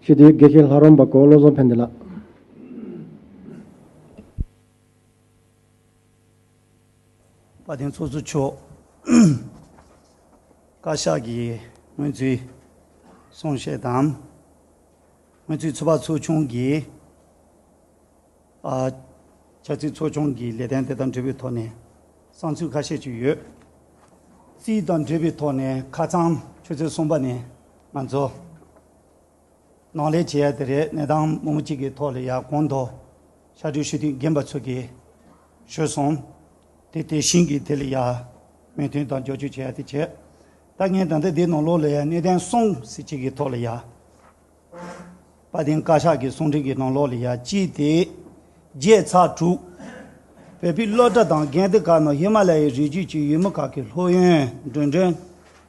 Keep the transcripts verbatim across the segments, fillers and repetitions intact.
སྤྱི་འཐུས་དགེ་བཤེས་ལྷ་རམས་པ་གོ་བློ་བཟང་ཕན་བདེ་ལགས། དཔལ་ལྡན་ཚོགས་གཙོ་མཆོག་བཀའ་ཤག་གི་སྔོན་ཚུད་གསུང་བཤད་དང་། སྔོན་ཚུད་ཚོགས་པ་ཚོགས་ཆུང་གི་ཨ། ཆབ་སྲིད་ཚོགས་ཆུང་གི་ལས་དོན་དེ་དང་འབྲེལ་བའི་ཐོག་ནས་བསམ་ཚུལ་ཁ་ཤས་ཅིག་ཡོད། རྩིས་དང་འབྲེལ་བའི་ཐོག་ནས་ཁ་སང་ཆུ་ཚོད་གསུམ་པ་ནས་ང་ཚོ་ནང་ལས་བྱེད་ཡ་དེ་རེད། གནས་སྟངས་མང་པོ་ཅིག་གི་ཐོག་ལ་ཡ་གོང་དུ་ཕྱག་སྦྲེལ་ཞུ་དུས་རྒན་པ་ཚོ་གིས་ཞུས་སོང་། དེ་དེ་བཞིན་གྱི་དེ་ལ་ཡ་མོས་མཐུན་དང་རྒྱབ་སྐྱོར་བྱེད་ཡ་དེ་བྱས། ད་ངས་ད་ལྟ་འདི་ནང་ལོགས་ལ་ཡ་གནད་དོན་གསུམ་ཟེར་ཅིག་གི་ཐོག་ལ་ཡ། དཔལ་ལྡན་བཀའ་ཤག་གི་གསུང་འཕྲིན་གྱི་ནང་ལོགས་ལ་ཡ་གཅིག་དེ། བརྒྱད་ཚེག་དྲུག་བོད་པའི་སློབ་གྲྭ་དང་དགོན་སྡེ་ཁག་ནང་ཧི་མ་ལ་ཡའི་རི་རྒྱུད་ཀྱི་ཡུལ་མི་ཁག་གི་སློབ་ཡོན་འགྲོ་གྲོན་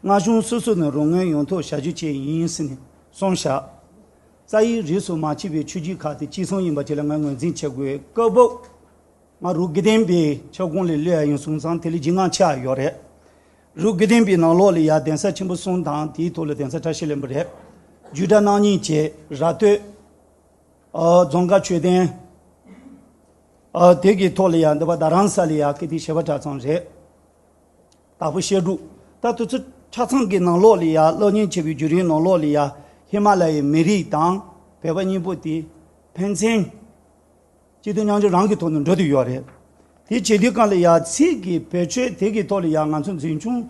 མངའ་གཞུང་སོ་སོ་ནས་རོགས་དངུལ་ཡོང་ཐབས་བྱ་རྒྱུ་བཅས་ཡིན་ཟེར་ནས་གསུངས་བཞག་རྩ་བའི་རིས་སུ་མ་ཆད་པའི་ཆོས་བརྒྱུད་ཁག་དེ་གཅིག་མཚུངས་ཡིན་པ་བཅས་ལ་ང་ངོས་འཛིན་བྱེད་དགོས། སྐབས་བབ། ང་རུ་དགེ་ལྡན་པའི་ཁྱབ་ཁོངས་ལ་སླེབས་ཡ་ཡིན་སོང་ཙང་དེ་ལ་ལྗིད་ཁོག་ཆེ་བ་ཡོད་རེད། རུ་དགེ་ལྡན་པའི་ནང་ལོགས་ལ་ཡ་གདན་ས་ཆེན་པོ་གསུམ་དང་དེའི་ཐོག་ལ་གདན་ས་བཀྲ་ཤིས་ལྷུན་པོ་རེད། རྒྱུད་གྲྭ་རྣམ་གཉིས་བཅས་ར་སྟོད། ཨ། རྫོང་དཀར་ཆོས་ལྡན། ཨ། དེ་གི་ཐོག་ལ་ཡ་འདི་པ་རྡ་རམ་ས་ལ་ཡ་ཀིརྟི་བྱེས་པ་གྲྭ་ཚང་རེད། དྭགས་པོ་བཤད་སྒྲུབ། ད་དེ་ཚོ་ཆ་ཚང་གི་ནང་ལོགས་ལ་ཡ་སློབ་གཉེར་བྱེད་པའི་བརྒྱུད་རིམ་ནང་ལོགས་ལ་ཡ་ཧི་མ་ལ་ཡའི་མི་རིགས་དང་བོད་པ་གཉིས་པོ་དེ་ཕན་ཚུན་སྐྱིད་སྡུག་མཉམ་སྤྱོད་རང་གི་ཐོག་ནས་འགྲོ་བསྡད་ཡོད་རེད། དེ་བྱེད་དུས་སྒང་ལ་ཡ་ཚིག་གི་བེད་སྤྱོད་དེ་གི་ཐོག་ལ་ཡ་ང་ཚོ་འཛིན་སྐྱོང་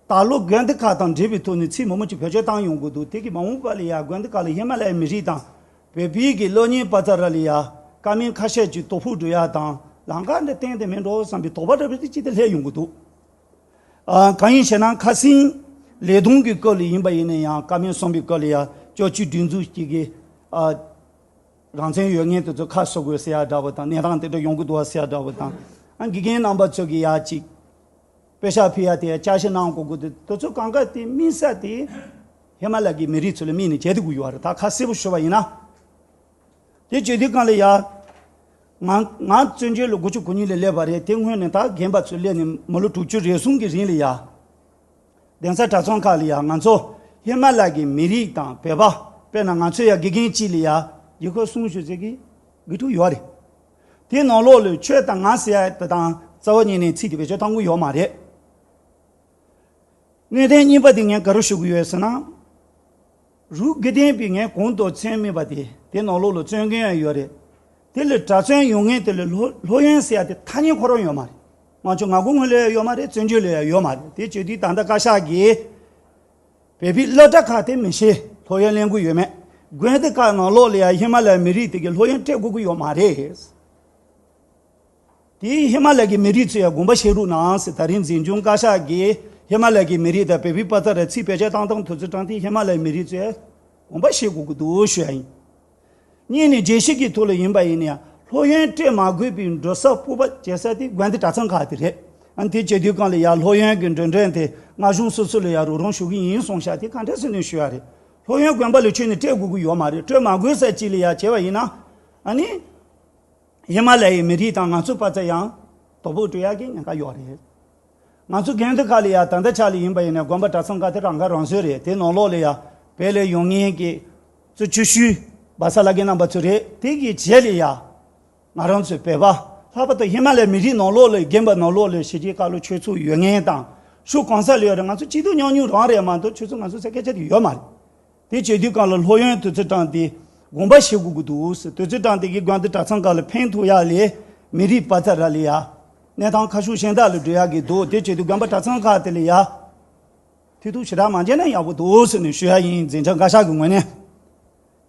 ད་ལོ་དགོན་སྡེ་ཁག་དང་འབྲེལ་བའི་ཐོག་ནས་ཚིག་མང་པོ་ཅིག་བེད་སྤྱོད་བཏང་ཡོང་གི་འདུག་དེ་གི་མ་འོངས་པ་ལ་ཡ་དགོན་སྡེ་ཁག་ལ་ཧི་མ་ལ་ཡའི་མི་རིགས་དང་བོད་པའི་གི་སློབ་གཉེར་པ་ཚོ་ར་ལ་ཡ་བཀའ་མོལ་ཁ་ཤས་ཅིག་དོ་ཕོག་འགྲོ་ཡ་དང་ལམ་ཁ་འདི་གཏན་དེ་མིན་འགྲོ་བསམ་པའི་དོགས་པ་འདྲ་པོ་དེ་ཅིག་དེ་སླེབས་ཡོང་གི་འདུག་ཨ། གང་ཡིན་ཞེ་ན་ཁ་སང་ལས་དོན་གྱི་སྐབས་ལ་ཡིན་པ་ཡིན་ན་ཡང་བཀའ་མོལ་གསུངས་པའི་སྐབས་ལ་ཡ་སྐྱབས་བཅོལ་སྒྲིག་འཛུགས་ཀྱི་གི་ཨ། རང་བཙན་ཡོད་མཁན་དེ་ཚོ་ཁ་གསོ་དགོས་ཟེར་ཡ་འདྲ་པོ་དང་གནས་སྟངས་དེ་འདྲ་ཡོང་གི་འདུག་བ་ཟེར་ཡ་འདྲ་པོ་དང་། ཨ། དགེ་རྒན་རྣམ་པ་ཚོ་གིས་ཡ་ཅིག་དཔེ་ཆ་ཕུལ་ཡ་དེ་བསྐྱར་ཞིབ་གནང་དགོས་ཀྱི་འདུག་དེ་ཚོ་གང་ག་དེ་དམིགས་ས་དེ་ཧི་མ་ལ་གི་མི་རིགས་ཚོ་ལ་དམིགས་ནས་བྱེད་དགོས་ཀྱི་ཡོད་རེད། ད་ཁ་གསལ་པོ་ཞུ་བ་ཡིན་ན། དེ་བྱེད་དུས་སྒང་ལ་ཡ། ང་ང་བཙན་བྱོལ་ལོ་དགུ་བཅུ་གོ་གཉིས་ལ་སླེབས་པ་རེད། དེ་སྔོན་ནས་ད་རྒན་པ་ཚོ་སླེབས་ནས་མི་ལོ་དྲུག་ཅུ་རེ་ཟུང་གི་རིང་ལ་ཡ། གདན་ས་གྲྭ་ཚང་ཁག་ལ་ཡ་ང་ཚོ་ཧི་མ་ལ་གི་མི་རིགས་དང་བོད་པ་དཔེར་ན་ང་ཚོ་ཡ་དགེ་རྒན་གཅིག་ལ་ཡ་ཡི་གེ་གསུང་ཞུ་ཚེ་གི་དགེ་ཕྲུག་ཡོད་རེད། དེ་ནང་ལོགས་ལ་ཆོས་དང་ང་ཟེར་ཡ་དེ་དང་རྩ་བ་ཉིད་ནས་ཚིག་དེ་བེད་སྤྱོད་གཏང་གི་ཡོད་མ་རེད། གནད་དོན་གཉིས་པ་དེ་ངས་ག་རེ་ཞུ་གི་ཡོད་ཟེར་ན། རུ་དགེ་ལྡན་པའི་ངས་གོང་དུ་མཚན་སྨོས་པ་དེ་དེ་ནང་ལོགས་ལ་བཙོན་མཁན་ཡང་ཡོད་རེད། དེ་ལ་གྲྭ་བཙུན་ཡོང་མཁན་དེ་ལ་སློབ་སློབ་ཡོན་ཟེར་ཡ་དེ་ཐ་སྙད་ཁོ་རང་ཡོད་མ་རེད། ང་ཚོ་མངའ་ཁོངས་ལ་ཡང་ཡོད་མ་རེད། བཙན་བྱོལ་ལ་ཡང་ཡོད་མ་རེད། དེ་བྱེད་དུས་ད་ལྟ་བཀའ་ཤག་གིས་བོད་པའི་སློབ་གྲྭ་ཁག་དེ་མི་ཤེས་སློབ་ཡོན་ལེན་གྱི་ཡོད་མེད། དགོན་སྡེ་ཁག་ནང་ལོགས་ལ་ཡང་ཧི་མ་ལ་ཡའི་མི་རིགས་དེ་གི་སློབ་ཡོན་སྤྲད་དགོས་ཀྱི་ཡོད་མ་རེད། དེས་ཧི་མ་ལ་ཡའི་མི་རིགས་ཚོས་ཡང་དགོངས་པ་བཞེས་རོགས་གནང་ཟེར། ད་རིང་འཛིན་སྐྱོང་བཀའ་ཤག་གིས་ཧི་མ་ལ་ཡའི་མི་རིགས་དང་བོད་པའི་བར་དུ་ར་ཚིག་བེད་སྤྱོད་བཏང་སྟངས་དེ་ཚོ་དྲངས་ཏེ་ཧི་མ་ལ་ཡའི་མི་རིགས་ཚོས་དགོངས་པ་བཞེས་དགོས་ཀྱི་འདུག་ཞུ་ཡ་ཡིན། གཉིས་ནས་རྒྱལ་སྤྱི་གི་ཐོག་ལ་ཡིན་པ་ཡིན་ན་ཡང་སློབ་ཡོན་སྤྲད་མ་དགོས་པའི་འགྲོ་ས་སྤོབས་པ་བྱེད་ས་དེ་དགོན་སྡེ་གྲྭ་ཚང་ཁག་དེ་རེད། ཨ་ནི་དེ་བྱེད་དུས་སྒང་ལ་ཡང་སློབ་ཡོན་གྱི་འགྲོ་གྲོན་དེ་མངའ་གཞུང་སོ་སོ་ལ་ཡང་རོགས་རམ་ཞུ་གི་ཡིན་གསུངས་ཤག་དེ་ག་འདྲ་ཟེར་ནས་ཞུ་ཡ་རེད། སློབ་ཡོན་དགོན་པ་ལ་ཁྱོན་ནས་སྤྲད་དགོས་ཀྱི་ཡོད་མ་རེད། སྤྲད་མ་དགོས་ས་ཅིག་ལ་ཡང་བྱས་པ་ཡིན་ན། ཨ་ནི། ཧི་མ་ལ་ཡའི་མི་རིགས་དང་ང་ཚོ་བར་དུ་ཡང་དོ་ཕོག་འགྲོ་ཡག་གི་ཉེན་ཁ་ཡོད་རེད། ང་ཚོ་དགོན་སྡེ་ཁག་ལ་ཡང་ད་ལྟ་ཆ་ལ་ཡིན་པ་ཡིན་ན་དགོན་པ་གྲྭ་ཚང་ཁག་དེ་རང་ཁ་རང་གསོ་རེད། དེ་ནང་ལོགས་ལ་ཡང་བོད་ལ་ཡོང་མཁན་གྱི་གཙོ་ཆེ་ཤོས་བ་ས་ལ་གི་རྣམ་པ་ཚོ་རེད། དེ་གི་རྗེས་ལ་ཡང་ང་རང་ཚོའི་བོད་པ་ལྷག་པར་དུ་ཧི་མ་ལ་ཡའི་མི་རིགས་ནང་ལོགས་ལ་དགོན་པ་ནང་ལོགས་ལ་ཕྱི་རྒྱལ་ཁག་ལ་ཆོས་ཚོགས་ཡོད་མཁན་དང་ཕྱོགས་གང་ས་ལ་ཡོད་རེད། ང་ཚོ་སྐྱིད་སྡུག་མཉམ་མྱོང་རང་རེད་མ་གཏོགས་ཆོས་ཚོགས་ང་ཚོ་ས་སྐད་ཆ་དེ་ཡོད་མ་རེད། དེ་བྱེད་དུས་སྒང་ལ་སློབ་ཡོན་དུས་ཚོད་དྲངས་ཏེ་དགོངས་པ་བཞེས་དགོས་ཀྱི་འདུག་ཟེར། དུས་ཚོད་དྲངས་ཏེ་གི་དགོན་སྡེ་གྲྭ་ཚང་ཁག་ལ་ཕན་ཐོགས་ཡག་ལས་མི་རིགས་བར་དུ་ར་ལ་ཡ་གནས་སྟངས་ཁ་ཕྱོགས་གཞན་དག་ལ་འགྲོ་ཡག་གི་འདུག་དེ་བྱེད་དུས་དགོན་པ་གྲྭ་ཚང་ཁག་དེ་ལ་ཡ་ཐུགས་ཐུགས་ཞེ་དྲག་མ་བྱས་ན་ཡག་པོ་འདུག་ཟེར་ནས་ཞུ་ཡག་ཡིན། འཛིན་གྲྭ་བཀའ་ཤག་གི་ངོས་ནས་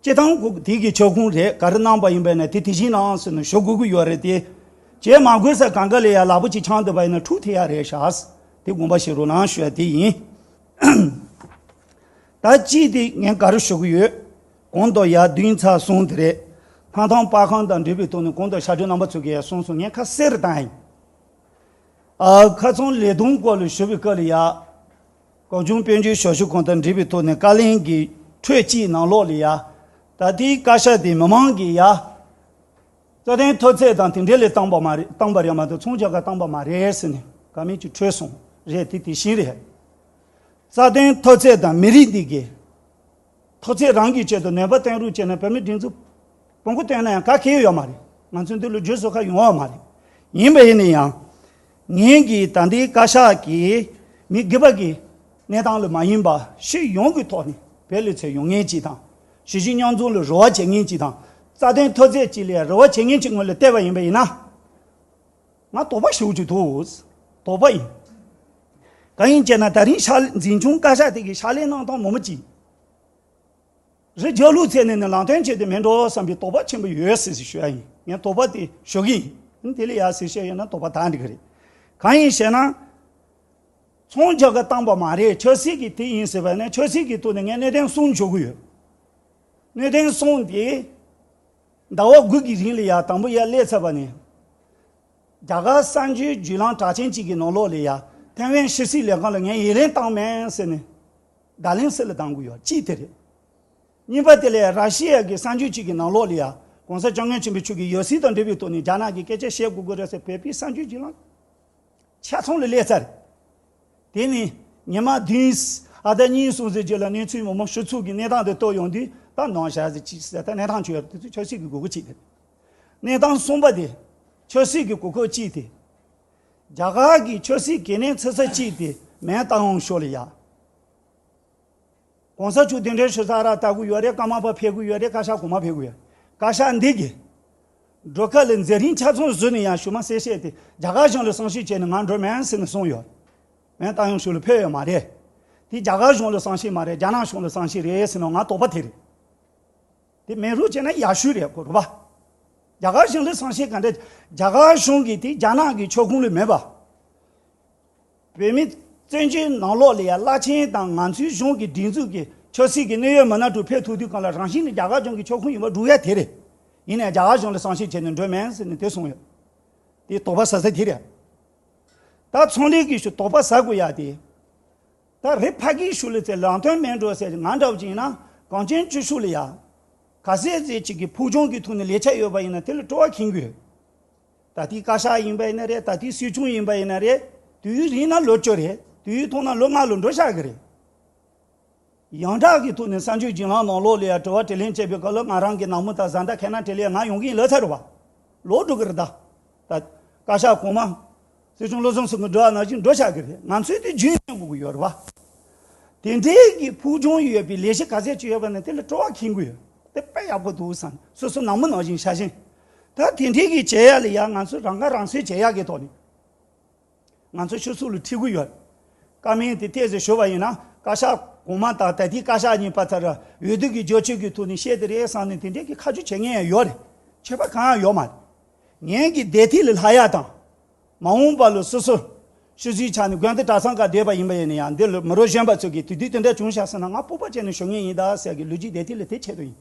སྤྱི་བཏང་ཁོ་དེ་གི་ཁྱབ་ཁོངས་རེད། ག་རེ་གནང་པ་ཡིན་པ་ན་དེ་དེ་བཞིན་གནང་ཟེར་ནས་ཞུ་དགོས་ཀྱི་ཡོད་རེད་དེ། བྱས་མ་དགོས་ས་གང་ག་ལ་ཡ་ལག་པ་གཅིག་འཆང་བསྡད་པ་ཡིན་ན་འཁྲུག་ཐེབས་ཡག་རེད་ཤག་དེ་དགོངས་པ་བཞེས་རོགས་གནང་ཞུ་ཡག་དེ་ཡིན། ད་གཅིག་དེ་ངས་ག་རེ་ཞུ་གི་ཡོད། གོང་དུ་ཡར་བདུན་ཚེག་གསུམ་དེ་རེད། སྣར་ཐང་པར་ཁང་དང་འབྲེལ་བའི་ཐོག་ནས་གོང་དུ་ཕྱག་སྦྲེལ་རྣམ་པ་ཚོ་གིས་ཡར་གསུངས་སོང་། ངས་ཁ་གསལ་རུ་བཏང་ཡིན། ཨ། ཁ་སང་ལས་དོན་སྐོར་ལ་ཞུ་བའི་སྐབས་ལ་ཡ། གངས་ལྗོངས་དཔལ་འབྱོར་ཞབས་ཞུ་ཁང་དང་འབྲེལ་བའི་ཐོག་ནས་བཀའ་བློན་གྱི་འཕྲོས་གཅིག་ནང་ལོགས་ལ་ཡ། ད་ལྟའི་བཀའ་ཤག་དེ་མི་མང་གིས་ཡ། རྩ་དོན་འཐབ་རྩོད་དང་དེ་འབྲེལ་ལས་བཏང་པ་མ་རེད། བཏང་པ་རེད་མ་གཏོགས་ཚོང་རྒྱག་ག་བཏང་པ་མ་རེད་ཟེར་ནས་བཀའ་མོལ་ཅིག་འཕྲོས་སོང་། རེད། དེ་དེ་བཞིན་རེད། རྩ་དོན་འཐབ་རྩོད་དང་མི་རིགས་འདི་གའི་ ཐོག་ཚད་རང་གི་ཆེད་དུ་ནད་པ་བསྟེན་རོགས་བྱས་ན་བོད་མི་སྒྲིག་འཛུགས་བོང་གུ་བསྟེན་ན་ཡང་ག་གེ་ཡོད་མ་རེད། ང་ཚོ་འདི་ལོ་རྒྱུས་སོགས་ཁ་ཡོང་བ་མ་རེད། ཡིན་པ་ཡིན་ན་ཡང་། ངེད་ཀྱིས་ད་ལྟའི་བཀའ་ཤག་གིས་མི་སྒེར་པ་གི་གནས་སྟངས་ལ་མ་ཡིན་པ་སྤྱི་ཡོངས་ཀྱི་ཐོག་ནས་བོད་ལ་ཚོད་ཡོང་མཁན་ཅིག་དང་། གཞིས་བྱེས་མཉམ་འཛོམས་ལ་རེ་བ་བྱེད་མཁན་ཅིག་དང་། རྩ་དོན་ཐོག་ཚད་ཅིག་ལ་རེ་བ་བྱེད་མཁན་ཅིག་ངོས་ལ་བལྟས་པ་ཡིན་པ་ཡིན་ན། ང་དོགས་པ་ཞེ་པོ་ཅིག་འདུག་དོགས་པ་ཡིན། གང་ཡིན་ཅེ་ན་ད་རིང་ཕྱག་འཛིན་སྐྱོང་བཀའ་ཤག་དེ་གི་ཕྱག་ལས་གནང་སྟངས་མང་པོ་ཅིག་རི་རྒྱལ་ལུགས་ཚད་ནས་ནི་ལམ་སྟོན་བྱེད་དུ་མེད་འགྲོ་བསམ་པའི་དོགས་པ་ཆེན་པོ་ཡོད་ཟེར་ཞུ་ཡ་ཡིན། ངས་དོགས་པ་དེ་ཞུ་གི་ཡིན། དེ་ལས་ཡག་ཟེར་བཤད་ཡོད་ན་དོགས་པ་དག་འགྲིག་གི་རེད། གང་ཡིན་ཞེ་ན། ཚོང་རྒྱག་གི་བཏང་པ་མ་རེད། ཆབ་སྲིད་ཀྱི་དེ་ཡིན་ཟེར་བ་ནི་ཆབ་སྲིད་ཀྱི་ཐོག་ནས་ངས་གནད་དོན་གསུམ་ཞུ་གི་ཡོད། གནད་དོན་གསུམ་དེ། ཟླ་བ་དགུ་གི་རིང་ལ་ཡ་དང་པོ་ཡར་སླེབས་ཚར་བ་ནས། རྒྱ་གར་གསར་འགྱུར་བརྒྱུད་ལམ་གྲགས་ཅན་གཅིག་གི་ནང་ལོགས་ལ་ཡ་ཐའེ་ཝན་ཕྱི་སྲིད་ལས་ཁང་ལ་ངས་ཡི་ལན་བཏང་མེད་ཟེར་ནས་བརྡ་ལན་སུ་ལ་བཏང་དགོས་ཡོད། གཅིག་དེ་རེད། གཉིས་པ་དེ་ལས་ར་ཤི་ཡ་གི་གསར་འགྱུར་གཅིག་གི་ནང་ལོགས་ལ་ཡ་༸གོང་ས་༸སྐྱབས་མགོན་ཆེན་པོ་མཆོག་གིས་ཡང་སྲིད་དང་འབྲེལ་བའི་ཐོག་ནས་རྒྱ་ནག་གི་སྐད་ཆ་བཤད་དགོས་ཀྱི་རེད་ཟེར་བོད་པའི་གསར་འགྱུར་བརྒྱུད་ལམ་ཆ་ཚང་ལ་སླེབས་ཚར་རེད། དེ་ནི་ཉི་མ་བདུན། ཨ་ཟླ་གཉིས་གསུམ་ཟེར་རྗེས་ལ་གནས་ཚུལ་མང་པོ་ཕྱི་ཚུལ་གྱི་གནས་སྟངས་དེ་རྟོགས་ཡོང་དུས་ད་ནང་བཞག་ཟེར་གཅིག་ཟེར་ད་གནས་སྟངས་ཆོས་དེ་ཚོ་ཆབ་སྲིད་ཀྱི་དགོས་མཁོ་གཅིག་དེ་རེད། གནས་སྟངས་གསུམ་པ་དེ་ཆབ་སྲིད་ཀྱི་དགོས་མཁོ་གཅིག་དེ། རྒྱ་གར་གྱི་ཆབ་སྲིད་གལ་གནད་ཆེ་ས་གཅིག་དེ་མེན་ཏཱ་ཡོང་ཤོ་ལ་ཡ། གོང་ས་མཆོག་གདན་འདྲེན་ཞུ་ས་ར་ལྟ་གི་ཡོད་རེད། ཀརྨ་པ་ཕེབས་གི་ཡོད་རེད། བཀའ་ཤག་གོང་མ་ཕེབས་གི་ཡོད། བཀའ་ཤག་འདི་གིས་འགྲོ་ཁ་ལ་མཛད་རིམ་ཆ་ཚང་བཟོས་ནས་ཡང་ཞུ་མ་གསལ་བཤད་དེ་རྒྱ་གར་གཞུང་ལ་བསམ་ཤེས་བྱས་ནས་ང་འགྲོ་མེད་ཟེར་ནས་གསུངས་ཡོད། མེན་ཏཱ་ཡོང་ཤོ་ལ་ཕེབས་ཡོད་མ་རེད། དེ་རྒྱ་གར་གཞུང་ལ་བསམ་ཤེས་མ་རེད། རྒྱ་ནག་གཞུང་ལ་བསམ་ཤེས་རེད་ཟེར་ན་ང་དོགས་པ་དེ་རེད། དེ་མེད་རུང་བྱས་ན་ཡག་ཤོས་རེད་གོ་རུ་བ། རྒྱ་གར་གཞུང་ལ་བསམ་ཤེས་ག་འདྲ། རྒྱ་གར་གཞུང་གིས་དེ་རྒྱ་ནག་གི་ཕྱོགས་ཁོངས་ལ་མེད་པ། བོད་མི་བཙན་བྱོལ་ནང་ལོགས་ལ་ཡ་བླ་ཆེན་དང་ང་ཚོའི་གཞུང་གི་སྒྲིག་འཛུགས་ཀྱི་ཆབ་སྲིད་ཀྱི་གནད་ཡོད་མི་སྣ་དྲུག་ཕེབས་ཐུབ་དུས་གང་ལ་རང་བཞིན་ནས་རྒྱ་གར་གཞུང་གི་ཕྱོགས་ཁོངས་ཡིན་པ་སྒྲུབ་ཡ་དེ་རེད། ཡིན་ནའི་རྒྱ་གར་གཞུང་ལ་བསམ་ཤེས་བྱས་ནས་འགྲོ་མེད་ཟེར་ནས་དེ་གསུངས་ཡོད། དེ་དོགས་པ་ཟ་ས་དེ་རེད། ད་ཚོང་ལས་ཀྱི་ཞུ་དོགས་པ་ཟ་དགོས་ཡ་དེ། ད་རེ་ཕ་གིའི་ཤུགས་ལ་ཚེ་ལམ་སྟོན་མེད་འགྲོ་ཟེར་ང་འདྲ་བ་ཅིག་ཡིན་ན་གངས་ཅན་སྐྱིད་གཤོངས་ལ་ཡ། ག་ཟེ་ཟེ་ཅིག་གི་ཕུགས་རྒྱང་གི་ཐོག་ནས་ལས་འཆར་ཡོད་པ་ཡིན་ན་དེ་ལ་སྤྲོ་བ་ཁེངས་དགོས། ད་ལྟའི་བཀའ་ཤག་ཡིན་པ་ཡིན་ན་རེད། ད་ལྟའི་སྲིད་སྐྱོང་ཡིན་པ་ཡིན་ན་རེད། དུས་ཡུན་རིང་ན་ལོ་བཅུ་རེད། དུས་ཡུན་ཐུང་ན་ལོ་ལྔ་ལ་འགྲོ་བཞག་གི་རེད། ཡོངས་གྲགས་ཀྱི་ཐོག་ནས་གསར་འགྱུར་བརྒྱུད་ལམ་ནང་ལོགས་ལ་ཡང་དྲི་བ་དྲིས་ལན་བྱེད་པའི་སྐབས་ལ་ང་རང་གི་ནང་མི་དང་བཟའ་ཟླ་ཁེ་ན་དྲིས་ལན་ང་ཡོང་གི་ཡིན་ལབ་ཚར་རེད་བ། ལོག་འགྲོ་གི་རེད་ད། ད་བཀའ་ཤག་གོང་མ། སྲིད་སྐྱོང་བློ་བཟང་སེང་གེ་འགྲོ་བ་ནང་བཞིན་འགྲོ་བཞག་གི་རེད། ང་ཚོས་དེ་རྒྱུན་སྐྱོང་དགོས་ཀྱི་ཡོད་རེད་བ། དེ་འདྲའི་གི་ཕུགས་རྒྱང་ཡོད་པའི་ལས་གཞི་ག་ཚད་ཅིག་ཡོད་པ་ན་དེ་ལ་སྤྲོ་བ་ཁེངས་དགོས་ཡོད། དེ་དཔེ་ཡག་པོ་འདུག་བསམ། སོ་སོ་ནང་མི་ནང་བཞིན་ཤ་ཞེན། ད་དེ་འདྲའི་གི་བྱེད་ཡ་ལ་ཡ་ང་ཚོ་རང་ཁ་རང་གསོ་བྱེད་ཡ་གི་ཐོག་ནས། ང་ཚོ་ཆུ་ཚོད་ལ་ཁྲིད་གི་ཡོད། བཀའ་མོལ་དེ་ཏོག་ཙམ་ཞུ་བ་ཡིན་ན་བཀའ་ཤག་གོང་མ་དང་ད་ལྟའི་བཀའ་ཤག་གཉིས་བར་དུ་འོས་བསྡུ་གི་བསྒྱུར་བཅོས་ཀྱི་ཐོག་ནས་བཤད་དེ་རེད་བསམ་ནས་དེ་འདྲའི་གི་ཁ་རྒྱུ་བྱེད་མཁན་ཡང་ཡོད་རེད། ཁྱད་པར་གང་ཡང་ཡོད་མ་རེད། ངེད་ཀྱི་བདེ་ཐིག་ལ་ལྷག་ཡ་དང་། མ་འོངས་པ་ལ་སོ་སོ། ཤུལ་ཚུལ་ཆ་ནས་དགོན་སྡེ་གྲྭ་ཚང་ག་བསྡད་པ་ཡིན་པ་ཡིན་ན་ཡང་འདི་ལ་མི་རབས་གཞོན་པ་ཚོ་གིས་དུས་དུས་དེ་འདྲ་བྱུང་ཤག་ཟེར་ན་ང་སྤོབས་པ་བྱས་ནས་ཞུ་མཁན་ཡིན་ད་ཟེར་གི་ལོ་རྒྱུས་བདེ་ཐིག་ལ་དེ་ཆེད་དུ་ཡིན།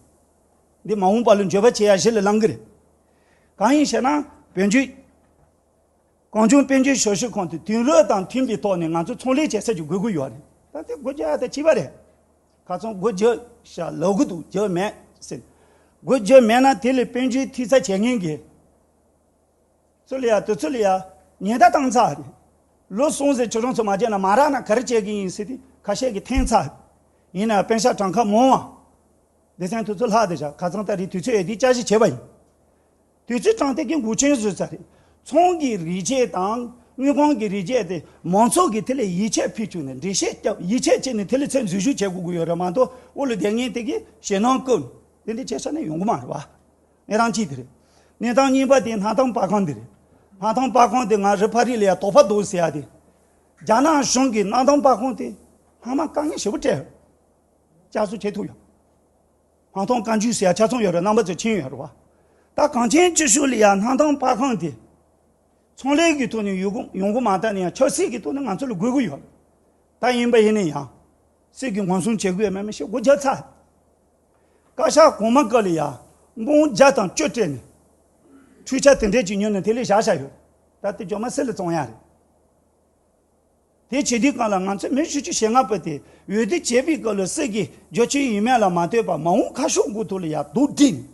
འདི་མ་འོངས་པ་ལ་འགྱོད་པ་བྱེད་ཡ་གཞི་ལ་ལངས་གི་རེད། གང་ཡིན་ཞེ་ན། བོད་བརྒྱུད། གངས་ལྗོངས་དཔལ་འབྱོར་ཞབས་ཞུ་ཁང་དེ་དེང་རབས་དང་མཐུན་པའི་ཐོག་ནས་ང་ཚོ་ཚོང་ལས་བྱེད་ས་ཅིག་དགོས་ཀྱི་ཡོད་རེད། ད་དེ་སྒོ་རྒྱག་ཡ་ད་གཅིག་པ་རེད། ཁ་སང་སྒོ་རྒྱག་ཤག་ལབ་གི་འདུག་རྒྱག་མེད་ཟེར། སྒོ་རྒྱག་མེད་ན་དེ་ལས་དཔལ་འབྱོར་འཐུས་ཚབ་བྱེད་མཁན་གྱི་ཚུར་ལ་ཡ་དེ་ཚུར་ལ་ཡ་ཉེན་བརྡ་བཏང་ཚར་རེད། ལོ་གསུམ་ཟེར་ཁྱོད་རང་ཚོ་མ་བརྗེད་ན་མ་རག་ན་ག་རེ་བྱེད་ཀྱི་ཡིན་ཟེར་ཏེ་ཁ་ཤས་ཀྱིས་འཐེན་ཚར། ཡིན་ནའང་པེ་ཤག་གྲངས་ཀ་མང་བ། སྡེ་ཚན་དེ་ཚོ་ལྷག་བསྡད་བཞག་ཁ་སང་ད་རེས་དུས་ཚོད་ཡོད་དུས་བསྐྱར་ཞིབ་བྱས་པ་ཡིན། དུས་ཚོད་གྲངས་དེ་གའི་འགོག་ཆེན་བཟོས་ཚར་རེད། ཚོང་གི་རིགས་ཆད་དང་དངུལ་ཁང་གི་རིགས་ཆད་དེ་མང་ཚོགས་ཀྱིས་དེ་ལ་ཡིད་ཆེས་ཕུལ་བཅུག་ནས་འགྲེལ་བཤད་བརྒྱབ་ཡིད་ཆེས་བྱས་ནས་དེ་ལ་ཚད་འཛུལ་ཞུགས་བྱེད་དགོས་ཀྱི་ཡོད་རེད་མ་གཏོགས་འོག་ལ་བསྡད་མཁན་དེ་གིས་ཞེད་སྣང་བསྐུལ་དེ་འདྲ་བྱེད་ས་ནས་ཡོང་གི་མ་རེད་བ། གནས་སྟངས་གཅིག་དེ་རེད། གནས་སྟངས་གཉིས་པ་དེ་སྣར་ཐང་པར་ཁང་དེ་རེད། སྣར་ཐང་པར་ཁང་དེ་ང་རི་ཕ་རི་ལ་ཡ་དོགས་པ་འདུག་ཟེར་ཡ་དེ། རྒྱ་ནག་གཞུང་གིས་སྣར་ཐང་པར་ཁང་དེ་སྔ་མ་དཀའ་ངལ་ཞེ་པོ་འཕྲད་ཡོད། བསྐྱར་གསོ་བྱེད་ཐུབ་ཡོད། སྣར་ཐང་བཀའ་འགྱུར་ཟེར་ཡ་ཆ་ཚང་ཡོད་རེད། རྣམ་པ་ཚོ་མཁྱེན་ཡོད་རེད་བ། ད་གངས་ཅན་སྐྱིད་གཤོངས་ལ་ཡ་སྣར་ཐང་པར་ཁང་དེ། ཚོང་ལས་ཀྱི་ཐོག་ནས་ཡོང་གི་ཡོང་གི་མ་ད་ནས་ཡང་ཆབ་སྲིད་ཀྱི་ཐོག་ནས་ང་ཚོ་ལ་དགོས་ཀྱི་ཡོད་རེད། ད་ཡིན་པ་ཡིན་ན་ཡང་། སྲིད་ཀྱི་ངོ་སྲུང་བྱེད་དགོས་ཡོད་མེད་མི་ཤེས་སྒོ་རྒྱག་ཚར། བཀའ་ཤག་གོང་མ་སྐབས་ལ་ཡ། འབུམ་བརྒྱ་དང་བཅུ་སྤྲད་ནས། འཕྲུལ་ཆས་དེ་འདྲས་ཀྱི་ཉོས་ནས་དེ་ལས་བཞག་བཞག་ཡོད། ད་དེ་ཇོ་མ་སི་ལ་བཙོང་ཡ་རེད། དེ་བྱེད་དུས་སྒང་ལ་ང་ཚོ་མི་བཞི་བཅུ་ཞེ་ལྔ་པོ་དེ་འོས་བསྡུ་བྱེད་པའི་སྐབས་ལ་སྲིད་ཀྱི་བསྒྱུར་བཅོས་ཡིན་མིན་ལ་མ་ལྟོས་པར་མ་འོངས་ཁ་ཕྱོགས་དགོས་ཐོག་ལ་ཡ་དུག་སྒྲིལ་ནས་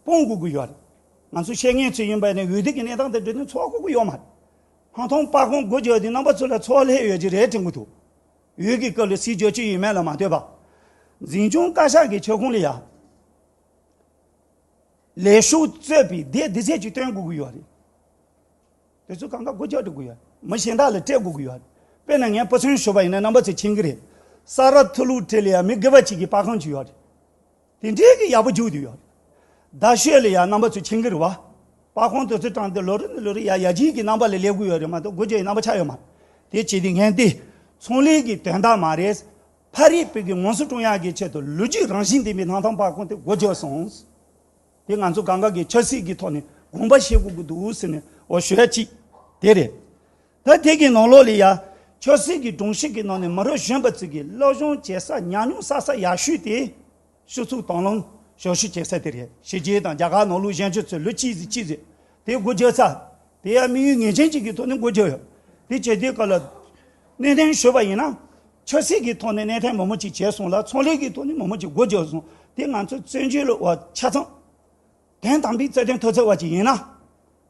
སྤོང་དགོས་ཀྱི་ཡོད་རེད། ང་ཚོ་བཤད་མཁན་ཚོ་ཡིན་པ་ནི་འོས་བསྡུ་གི་གནས་སྟངས་དེ་འགྲོ་དུས་ཚོར་བ་དགོས་ཀྱི་ཡོད་མ་རེད། སྣར་ཐང་པར་ཁང་སྒོ་རྒྱག་དུས་རྣམ་པ་ཚོ་ལ་ཚོར་བ་སླེབས་ཡོད་ཀྱི་རེད་དྲན་གྱི་འདུག་འོས་ཀྱི་སྐབས་ལ་སྲིད་བསྒྱུར་བཅོས་ཡིན་མིན་ལ་མ་ལྟོས་པར། འཛིན་སྐྱོང་བཀའ་ཤག་གི་ཁྱབ་ཁོངས་ལ་ཡ། ལས་ཤོག་གཙོས་པའི་སྡེ་འདི་ཚད་ཅིག་སྟོན་དགོས་ཀྱི་ཡོད་རེད། དེ་ཚོ་གང་ག་སྒོ་རྒྱག་འགྲོ་དགོས་ཡོད། མི་གཞན་དག་ལ་སྤྲད་དགོས་ཀྱི་ཡོད་རེད། དཔེར་ན་ངས་སྤུ་ཚོན་ཞུ་བ་ཡིན་ན་རྣམ་པ་ཚོས་མཁྱེན་གྱི་རེད། ས་རཱ་ཐུ་ལུ་ཁྲི་ལ་ཡ་མི་དགུ་པ་གཅིག་གི་པར་ཁང་ཅིག་ཡོད་རེད། དེ་འདྲའི་གི་ཡག་པོ་རྒྱུགས་བསྡད་ཡོད་རེད། རྡ་ཤོད་ལ་ཡ་རྣམ་པ་ཚོས་མཁྱེན་གྱི་རེད་བ། པར་ཁང་དེ་ཚོ་དྲངས་ཏེ་ལོ་རེ་ནས་ལོ་རེ་ཡ་ཡར་རྒྱས་ཀྱི་རྣམ་པ་ལ་སླེབས་ཀྱི་ཡོད་རེད་མ་གཏོགས་སྒོ་རྒྱག་ཡའི་རྣམ་པ་ཆགས་ཡོད་མ་རེད། དེ་བྱས་ཏེ་ངས་འདི་ཚོང་ལས་ཀྱི་དོན་དག་མ་རེད། ཕ་རིག་པའི་གི་ངོམ་སོ་སྲུང་ཡག་གི་ཆེད་དུ་ལོ་རྒྱུས་རང་བཞིན་ལྡན་པའི་གནམ་ཐང་པར་ཁང་དེ་སྒོ་རྒྱག་སོང་། དེ་ང་ཚོ་གང་ག་གི་ཆབ་སྲིད་ཀྱི་ཐོག་ནས་དགོངས་པ་བཞེས་དགོས་ཀྱི་འདུག་ཟེར་ནས་འོ་ཞུ་ཡ་གཅིག་དེ་རེད། ད་དེ་གི་ནང་ལོགས་ལ་ཡ། ཆབ་སྲིད་ཀྱི་སྒྲོམ་གཞི་གི་ནང་ནས་མི་རབས་གཞོན་པ་ཚོ་གི་སློབ་སྦྱོང་བྱེད་ས་ཉམས་མྱོང་བསགས་ས་ཡག་ཤོས་དེ། སྤྱི་ཚོགས་དང་བླངས་ཞབས་ཞུ་བྱེད་ས་དེ་རེད། ཕྱི་རྒྱལ་དང་རྒྱ་གར་ནང་ལོགས་གཞོན་སྐྱེས་ཚོས་ལོ་གཅིག་ཙམ་གཅིག་ཙམ་དེ་སྒོ་རྒྱག་ས། དེ་ཡང་དམིགས་ཡུལ་ངེས་ཅན་ཅིག་གི་ཐོག་ནས་སྒོ་རྒྱག་ཡོད། དེ་བྱེད་དུས་སྐབས་ལ། གནད་དོན་ཞུས་པ་ཡིན་ན། ཆབ་སྲིད་ཀྱི་ཐོག་ནས་གནད་དོན་མང་པོ་ཅིག་བྱས་སོང་ལ་ཚོང་ལས་ཀྱི་ཐོག་ནས་མང་པོ་ཅིག་སྒོ་རྒྱག་སོང་། དེ་ང་ཚོ་བཙན་བྱོལ་ལ་བ་ཆ་ཚང་། དོན་དམ་པའི་རྩ་དོན་ཐོག་ཚད་བ་ཅིག་ཡིན་ན།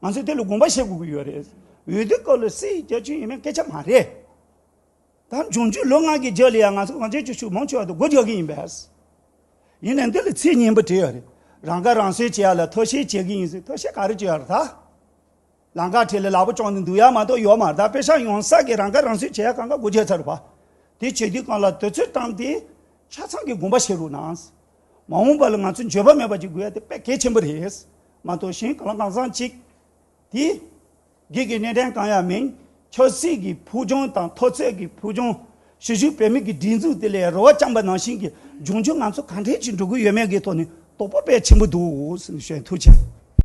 ང་ཚོས་དེ་ལ་དགོངས་པ་བཞེས་དགོས་ཀྱི་ཡོད་རེད། འོས་བསྡུ་སྐབས་ལ་སྲིད་རྒྱབ་ཆུང་ཡིན་མིན་སྐད་ཆ་མ་རེད། ད་འབྱུང་འགྱུར་ལོ་ལྔ་གི་རྒྱབ་ལ་ཡང་ང་ཚོ་གངས་ཅན་སྐྱིད་གཤོངས་མང་ཆེ་བ་དེ་སྒོ་རྒྱག་གི་ཡིན་པས། ཡིན་ནའི་འདི་ལ་ཚིག་སྙན་པོ་བྲིས་ཡོད་རེད། རང་ཁ་རང་གསོ་བྱེད་ཡ་ལ་ཐབས་ཤེས་བྱེད་ཀྱི་ཡིན་ཟེར། ཐབས་ཤེས་ག་རེ་བྱེད་ཡ་རེད་ད། ལམ་ཁ་ཁྲིད་ལ་ལག་པ་བརྐྱངས་ནས་འདུག་ཡ་མ་གཏོགས་ཡོད་མ་རེད། ད་པེ་ཤག་ཡོང་ས་གི་རང་ཁ་རང་གསོ་བྱེད་ཡ་གང་ག་སྒོ་རྒྱག་ཚར་བ། དེ་བྱེད་དུས་གང་ལ་དུས་ཚོད་བཏང་སྟེ་ཆ་ཚང་གི་དགོངས་པ་བཞེས་རོགས་གནང་། མ་འོངས་པ་ལ་ང་ཚོ་འགྱོད་པ་མེད་པ་ཅིག་དགོས་ཡ་དེ་དཔེ་གལ་ཆེན་པོ་རེད། མ་གཏོགས་གཞན་གང་ལ་གང་འཚམ་ཅིག་དེ། སྒེར་གྱི་གནད་དོན་གང་ཡང་མིན། ཆབ་སྲིད་ཀྱི་ཕུགས་རྒྱང་དང་མཐོ་ཚད་ཀྱི་ཕུགས་རྒྱང་། གཞིས་བཞུགས་བོད་མི་གི་སྒྲིག་འཛུགས་དེ་ལས་རེ་བ་བཅངས་པ་ནང་བཞིན་གྱི་འབྱུང་འགྱུར་ང་ཚོ་ག་འདྲས་ཅིག་འགྲོ་གི་ཡོད་མེད་ཀྱི་ཐོག་ནས་དོགས་པ་དཔེ་ཆེན་པོ་འདུག་ཟེར་ནས་ཞུ། ཐུགས་རྗེ་ཆེ།